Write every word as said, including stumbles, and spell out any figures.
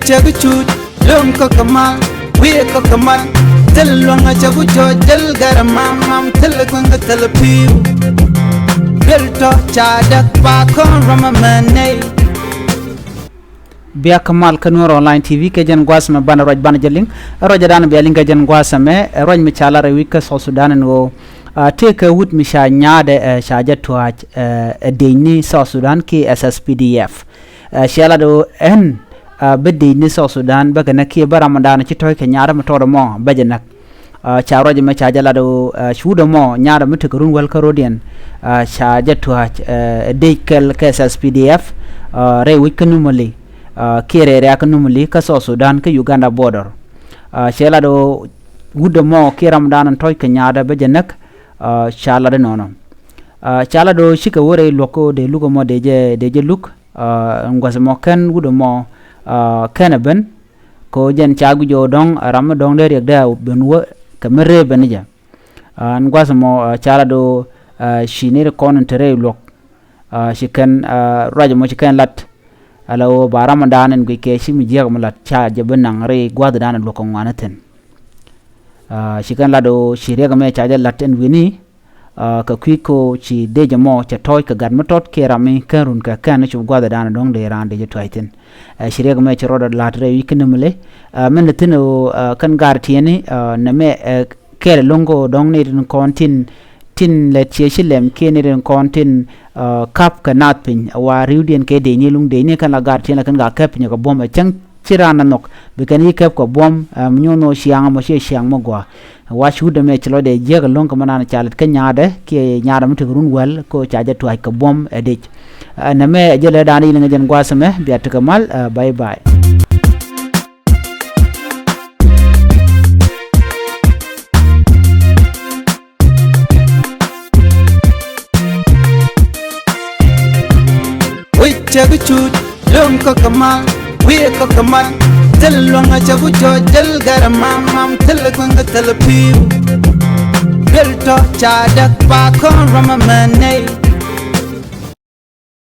Cɛ kä cut luäŋ kä kä mal, wi̱i̱ kä kä mal. Thil luäŋ a cɛ ku cɔc, thil gɛr a mam mam, thil kueŋ kä thil pi̱w. Thil tɔ ca däk pa kɔn ram a mɛ nɛy. Bia kä mal kä Nuɔr Online T V kɛ jɛn gua̱a̱th mɛ banɛ ruac banɛ jɛ liŋ. Ruac a dan bia liŋ kɛ jɛn gua̱a̱th mɛ, ruac mi ca lar ɛ wi̱c kä South Sudan ɛn ɣöö, ah, tëëkɛ wut mi ca nyaadɛ, eh, ca jɛ tua̱a̱c, eh, ɛ dec ni South Sudan ki S S P D F. Eh, ciɛ lat ɣöö ɛn, ah, bä dec ni South Sudan bä kɛ näk kiɛ bä ramdan ci tɔ̱ɔ̱c kɛ nyaadä mi tɔɔt ɛmɔ bä jɛ näk. Ah, ca ruac ɛmɛ ca jɛ lat ɣöö, ah, ci wut ɛmɔ nyaadä mi tekɛ run wäl kä ro̱diɛn, ah, ca jɛ tua̱a̱c, eh, dec kɛl kɛ S S P D F, ah, rɛy wec kä Numali, ah, kiɛ rɛy riak kä Numali kä South Sudan kä Uganda border. Ah, ciɛ lat ɣöö wut ɛmɔ kiɛ ramdan tɔ̱ɔ̱c kɛ nyaadä bä jɛ näk, ah, ca lat ɛnɔnɔ. Ah, ca lat ɣöö cikɛ wä rɛy luɔ̱k kä ɣöö dee luk ɛmɔ dee jɛ, dee jɛ luk. Ah, ɛn gua̱th ɛmɔ kɛn wut ɛmɔ, ah, kɛn ɛ ben. Kɛ ɣöö jɛn ca guic ɣöö dɔ̱ŋ, ah, ram mi dɔ̱ŋ dee riɛk dee a ben wä kɛ mi ree ben ni jɛ. Ah, ɛn gua̱th ɛmɔ, ah, ca lat ɣöö, ah, ci nɛy ti kɔn in te rɛy luɔ̱k. Ah, ci kɛn, ah, ruac ɛmɔ ci kɛn lat. Ala ɣöö ba ramdan in guic kɛ ci mi jiäk mi lat ca jɛ bi naŋ rɛy gua̱thdan in luɔ̱k kɛ ŋuan thi̱n. Ah, ci kɛn lat ɣöö ci riɛk ɛmɛ ca jɛ lat ɛn wi̱ni. Ah, kɛ kui̱ ko ci dec ɛmɔ cɛ tɔ̱ɔ̱c kɛ gat mi tɔt kiɛ ram mi kɛn run kɛ kɛn cop gua̱thdan dɔ̱ŋ dee raan dec ɛ tua̱c thi̱n. Ah, ci riɛk ɛmɛ ci rɔɔdɛ la̱t rɛy wi̱c kä Nimule. Ah, min dee thi̱n ɣöö, ah, kɛn gaar tiɛni, ah, nɛmɛ, eh, kɛɛl ɛlɔ̱ŋ kä ɣöö dɔ̱ŋ ni rin kɔn tin, tin lɛ ciɛ ci lɛm kiɛ ni rin kɔn tin, ah, ka̱p kɛ naath piny. Wa ri̱wdiɛn kɛ dec ni luŋ dec ni kɛn la gaar tiɛni la kɛn ka kɛp piny kɛ buɔ̱m ɛ cäŋ ci raan a nhɔk bi kɛn i̱ kɛp kɛ buɔ̱m, eh, mi nyuɔ̱n ɣöö ciaŋ ɛmɔ ciɛ ciaŋ mi gua. Wa ci wut ɛmɛ ci lɔcdɛ jiäk ɛlɔ̱ŋ kä mi naan ca lät kä nyaadɛ kiɛ nyaadɛ mi tekɛ run wäl kä ca jɛ tua̱c kɛ buɔ̱m ɛ dec. Eh, nɛmɛ ɛ jɛ lɛ daan i̱ liŋ ɛ jɛn gua̱a̱th ɛmɛ bia tekɛ mal, eh, bye bye. Wi̱c cɛ kä cut luäŋ kä kä mal, wi̱i̱ kä kä mal. Thil luäŋ a cɛ ku cɔc, thil gɛr a mam mam, thil kueŋ kä thil pi̱w. Thil tɔ ca däk pa kɔn ram a mɛ nɛy.